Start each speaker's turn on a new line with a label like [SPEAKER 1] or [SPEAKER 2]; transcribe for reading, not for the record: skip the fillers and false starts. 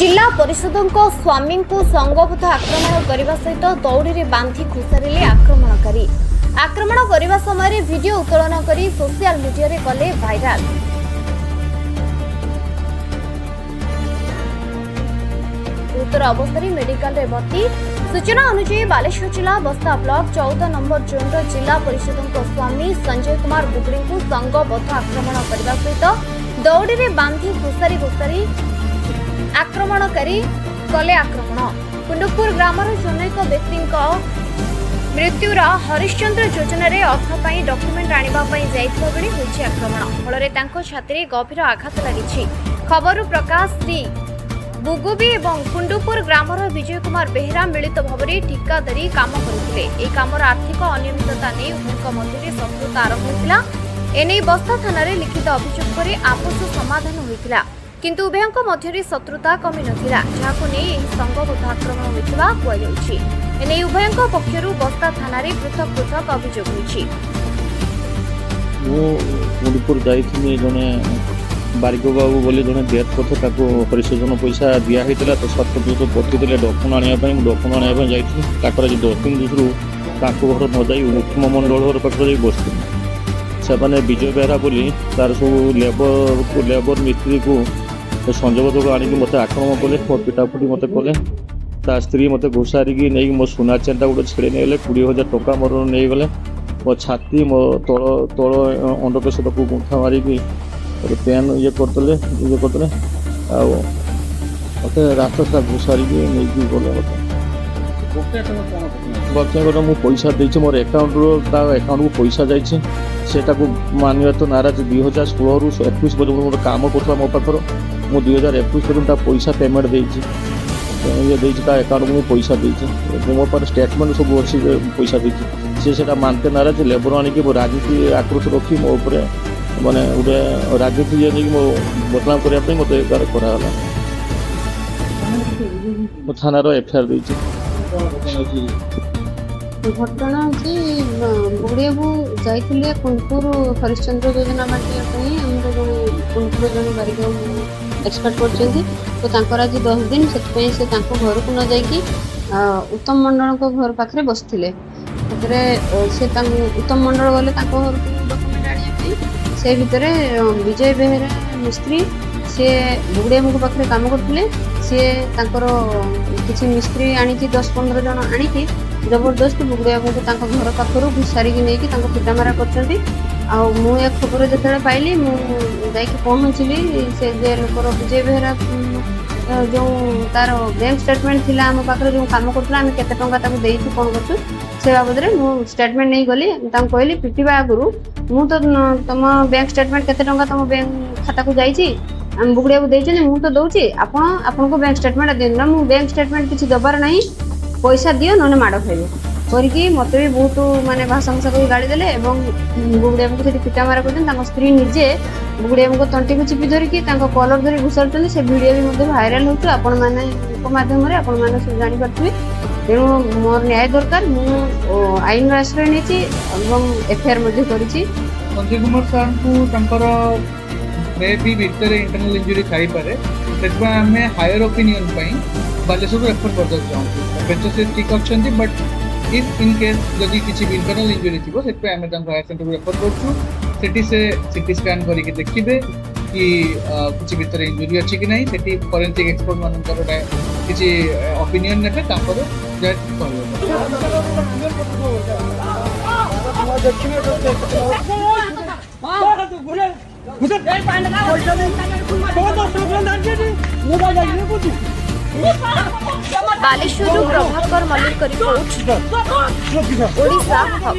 [SPEAKER 1] ଜିଲ୍ଲା ପରିଷଦଙ୍କ ସ୍ୱାମୀଙ୍କୁ ସଂଘବଦ୍ଧ ଆକ୍ରମଣ କରିବା ସହିତ ଦଉଡ଼ିରେ ବାନ୍ଧି ଘୋଷାରିଲେ ଆକ୍ରମଣକାରୀ। ଆକ୍ରମଣ କରିବା ସମୟରେ ଭିଡିଓ ଉତ୍ତୋଳନ କରି ସୋସିଆଲ ମିଡିଆରେ କଲେ ଭାଇରାଲ। ଗୁରୁତର ଅବସ୍ଥାରେ ମେଡିକାଲରେ ଭର୍ତ୍ତି। ସୂଚନା ଅନୁଯାୟୀ, ବାଲେଶ୍ୱର ଜିଲ୍ଲା ବସ୍ତା ବ୍ଲକ 14 ନମ୍ବର ଜୋନ୍ର ଜିଲ୍ଲା ପରିଷଦଙ୍କ ସ୍ୱାମୀ ସଞ୍ଜୟ କୁମାର ବୁଗୁଡ଼ିଙ୍କୁ ସଂଘବଦ୍ଧ ଆକ୍ରମଣ କରିବା ସହିତ ଦଉଡ଼ିରେ ବାନ୍ଧି ଘୋଷାରି ଘୋଷାରି ଆକ୍ରମଣକାରୀ କଲେ ଆକ୍ରମଣ। କୁଣ୍ଡୁପୁର ଗ୍ରାମର ଜନୈକ ବ୍ୟକ୍ତିଙ୍କ ମୃତ୍ୟୁର ହରିଶ୍ଚନ୍ଦ୍ର ଯୋଜନାରେ ଅର୍ଥ ପାଇଁ ଡକ୍ୟୁମେଣ୍ଟ ଆଣିବା ପାଇଁ ଯାଇଥିବା ବେଳେ ହୋଇଛି ଆକ୍ରମଣ। ଫଳରେ ତାଙ୍କ ଛାତିରେ ଗଭୀର ଆଘାତ ଲାଗିଛି। ଖବରରୁ ପ୍ରକାଶ, ଶ୍ରୀ ବୁଗୁବି ଏବଂ କୁଣ୍ଡୁପୁର ଗ୍ରାମର ବିଜୟ କୁମାର ବେହେରା ମିଳିତ ଭାବରେ ଠିକାଦାରୀ କାମ କରୁଥିଲେ। ଏହି କାମର ଆର୍ଥିକ ଅନିୟମିତତା ନେଇ ଉଭୟଙ୍କ ମଧ୍ୟରେ ଶତ୍ରୁତା ଆରମ୍ଭ ହୋଇଥିଲା। ଏନେଇ ବସ୍ତା ଥାନାରେ ଲିଖିତ ଅଭିଯୋଗ ପରେ ଆପୋଷ ସମାଧାନ ହୋଇଥିଲା। କିନ୍ତୁ ଉଭୟଙ୍କ ମଧ୍ୟରେ ଶତ୍ରୁତା କମିନଥିଲା, ଯାହାକୁ ନେଇ ଏହି ସଂଘବଦ୍ଧ ଆକ୍ରମଣ ହୋଇଥିବା କୁହାଯାଉଛି। ଏନେଇ ଉଭୟଙ୍କ ପକ୍ଷରୁ ବସ୍ତା ଥାନାରେ ପୃଥକ ପୃଥକ ଅଭିଯୋଗ ହୋଇଛି।
[SPEAKER 2] ମୁଁ କୁଣ୍ଡପୁର ଯାଇଥିଲି। ଜଣେ ବାରିକ ବାବୁ ବୋଲି ଜଣେ ଡେଥ୍ କଥା, ତାକୁ ହରିଶୋଜନ ପଇସା ଦିଆ ହେଇଥିଲା। ତ ସରପଞ୍ଚ ତ ପଠେଇଥିଲେ ଡକୁମେଣ୍ଟ ଆଣିବା ପାଇଁ। ମୁଁ ଡକୁମେଣ୍ଟ ଆଣିବା ପାଇଁ ଯାଇଥିଲି। ତାଙ୍କର ଆଜି 10 ଦିନ ଦୋଷରୁ ତାଙ୍କ ଘର ନ ଯାଇ ଉତ୍ତମ ମଣ୍ଡଳ ଘର ପାଖରେ ଯାଇ ବସିଥିଲି। ସେମାନେ ବିଜୟ ବେହେରା ବୋଲି ତାର ସବୁ ଲେବରକୁ, ଲେବର ମିସ୍ତ୍ରୀକୁ ସଂଯୋଗ ଆଣିକି ମୋତେ ଆକ୍ରମଣ କଲେ। ମୋ ପିଟାପୁଟି ମୋତେ କଲେ। ତା ସ୍ତ୍ରୀ ମୋତେ ଘୋଷାରିକି ନେଇକି ମୋ ସୁନା ଚେନ୍ଟା ଗୋଟେ ଛିଡ଼େଇ ନେଇଗଲେ। 20,000 ଟଙ୍କା ମୋର ନେଇଗଲେ। ମୋ ଛାତି, ମୋ ତଳ ତଳ ଅଣ୍ଡକେଶ ତାକୁ ଗୁନ୍ଥା ମାରିକି ଗୋଟେ ପେନ୍ ଇଏ କରିଦେଲେ। ଆଉ ମୋତେ ରାସ୍ତା ସାରା ଘୋଷାରିକି ନେଇକି ଗଲେ ମୋତେ। ବକ୍ତା, ମୁଁ ପଇସା ଦେଇଛି ମୋର ଆକାଉଣ୍ଟରୁ, ତା ଆକାଉଣ୍ଟକୁ ପଇସା ଯାଇଛି। ସେ ତାକୁ ମାନିବା ତ ନାରାଜ। 2016ରୁ 21 ପର୍ଯ୍ୟନ୍ତ ମୋର କାମ କରୁଥିଲା ମୋ ପାଖରେ। ମୁଁ 2021 ପର୍ଯ୍ୟନ୍ତ ତା ପଇସା ପେମେଣ୍ଟ ଦେଇଛି, ଇଏ ଦେଇଛି। ତା ଆକାଉଣ୍ଟକୁ ମୁଁ ପଇସା ଦେଇଛି। ମୋ ପାଖରେ ଷ୍ଟେଟମେଣ୍ଟ ସବୁ ଅଛି ଯେ ମୁଁ ପଇସା ଦେଇଛି। ସେ ସେଇଟା ମାନତେ ନାରାଜ। ଲେବର ଆଣିକି ମୋ ରାଜନୀତି ଆକ୍ରୋଶ ରଖି ମୋ ଉପରେ, ମାନେ ଗୋଟେ ରାଜନୀତି ଇଏ ନେଇକି ମୋ ବଦନାମ କରିବା ପାଇଁ ମୋତେ ତାର କରାଗଲା। ମୁଁ ଥାନାର ଏଫଆଇଆର ଦେଇଛି।
[SPEAKER 3] ଘଟଣା ହେଉଛି, ବୁଗୁଡ଼ିଆକୁ ଯାଇଥିଲେ କୁଣ୍ଡପୁର ହରିଶ୍ଚନ୍ଦ୍ର ଯୋଜନା ବାଣ୍ଟିବା ପାଇଁ। ଆମର ଜଣେ କୁଣ୍ଡପୁର ଜଣେ ବାରିକ ଏକ୍ସପାର୍ଟ କରିଛନ୍ତି, ତ ତାଙ୍କର ଆଜି 10 ଦିନ। ସେଥିପାଇଁ ସେ ତାଙ୍କ ଘରକୁ ନ ଯାଇକି ଉତ୍ତମ ମଣ୍ଡଳଙ୍କ ଘର ପାଖରେ ବସିଥିଲେ। ସେଥିରେ ସେ ତାଙ୍କୁ ଉତ୍ତମ ମଣ୍ଡଳ ଗଲେ ତାଙ୍କ ଘରକୁ ଡକୁମେଣ୍ଟ ଆଣିବା ପାଇଁ। ସେ ଭିତରେ ବିଜୟ ବେହେରା ମିସ୍ତ୍ରୀ, ସିଏ ବୁଗୁଡ଼ିଆବୁଙ୍କ ପାଖରେ କାମ କରୁଥିଲେ। ସିଏ ତାଙ୍କର କିଛି ମିସ୍ତ୍ରୀ ଆଣିକି, 10-15 ଜଣ ଆଣିକି ଜବରଦସ୍ତ ବୁଗୁଡ଼ିଆବୁଙ୍କୁ ତାଙ୍କ ଘର ପାଖରୁ ଘୋଷାରିକି ନେଇକି ତାଙ୍କୁ ପିଟାମରା କରିଛନ୍ତି। ଆଉ ମୁଁ ଏ ଖବର ଯେତେବେଳେ ପାଇଲି, ମୁଁ ଯାଇକି ପହଞ୍ଚିଲି। ସେ ଯେ ଲୋକର ବିଜୟ ବେହେରା, ଯେଉଁ ତାର ବ୍ୟାଙ୍କ ଷ୍ଟେଟମେଣ୍ଟ ଥିଲା ଆମ ପାଖରେ, ଯେଉଁ କାମ କରୁଥିଲା, ଆମେ କେତେ ଟଙ୍କା ତାକୁ ଦେଇଛୁ, କ'ଣ କରୁଛୁ, ସେ ବାବଦରେ ମୁଁ ଷ୍ଟେଟମେଣ୍ଟ ନେଇ ଗଲି। ତାଙ୍କୁ କହିଲି ପିଟିବା ଆଗରୁ, ମୁଁ ତ ତମ ବ୍ୟାଙ୍କ ଷ୍ଟେଟମେଣ୍ଟ କେତେ ଟଙ୍କା ତମ ବ୍ୟାଙ୍କ ଖାତାକୁ ଯାଇଛି, ଆମେ ବୁଗୁଡ଼ିଆକୁ ଦେଇଛନ୍ତି, ମୁଁ ତ ଦଉଛି, ଆପଣ ଆପଣଙ୍କ ବ୍ୟାଙ୍କ ଷ୍ଟେଟମେଣ୍ଟ ଦିଅନ୍ତୁ। ନା, ମୁଁ ବ୍ୟାଙ୍କ ଷ୍ଟେଟମେଣ୍ଟ କିଛି ଦେବାର ନାହିଁ, ପଇସା ଦିଅ ନହେଲେ ମାଡ଼ ଖାଇବ କରିକି ମୋତେ ବି ବହୁତ ମାନେ ଭାଷା ଭାଷା କରି ଗାଳି ଦେଲେ ଏବଂ ବୁଗୁଡ଼ିଆବୁଙ୍କୁ ସେଠି ପିଟାମାରା କରୁଛନ୍ତି। ତାଙ୍କ ସ୍ତ୍ରୀ ନିଜେ ବୁଗୁଡ଼ିଆବୁଙ୍କ ତଣ୍ଟିକୁ ଚିପି ଧରିକି, ତାଙ୍କ କଲର ଧରି ଘୋଷାରୁଛନ୍ତି। ସେ ଭିଡ଼ିଓ ବି ମଧ୍ୟ ଭାଇରାଲ ହେଉଛି। ଆପଣମାନଙ୍କ ମାଧ୍ୟମରେ ଆପଣମାନେ ସବୁ ଜାଣିପାରୁଥିବେ। ତେଣୁ ମୋର ନ୍ୟାୟ ଦରକାର। ମୁଁ ଆଇନର ଆଶ୍ରୟ ନେଇଛି ଏବଂ ଏଫଆଇଆର ମଧ୍ୟ କରିଛି।
[SPEAKER 4] ସଞ୍ଜୟ କୁମାର ସାର୍ଙ୍କୁ ତାଙ୍କର ମେ ବି ଭିତରେ ଇଣ୍ଟରନାଲ ଇଞ୍ଜୁରି ଥାଇପାରେ। ସେଥିପାଇଁ ଆମେ ହାୟର ଓପିନିଅନ୍ ପାଇଁ ବାଲେଶ୍ୱରକୁ ରେଫର କରିବାକୁ ଚାହୁଁଛୁ। ଏବେ ତ ସେ ଠିକ୍ ଅଛନ୍ତି, ବଟ୍ if in case ଯଦି କିଛି ବି ଇଣ୍ଟରନାଲ ଇଞ୍ଜୁରି ଥିବ, ସେଥିପାଇଁ ଆମେ ତାଙ୍କୁ ହାୟର ସେଣ୍ଟରକୁ ରେଫର କରୁଛୁ। ସେଠି ସେ ସିଟି ସ୍କାନ୍ କରିକି ଦେଖିବେ କି କିଛି ଭିତରେ ଇଞ୍ଜୁରି ଅଛି କି ନାହିଁ। ସେଠି ଫରେନ୍ସିକ୍ ଏକ୍ସପର୍ଟ ମାନଙ୍କର କିଛି ଅପିନିଅନ୍ ନେବେ, ତାପରେ ଯାହା କହିବ।
[SPEAKER 1] ବାଲେଶ୍ୱରରୁ ପ୍ରଭାକର ମଲ୍ଲିକ ରିପୋର୍ଟ, ଓଡ଼ିଶା ହବ୍।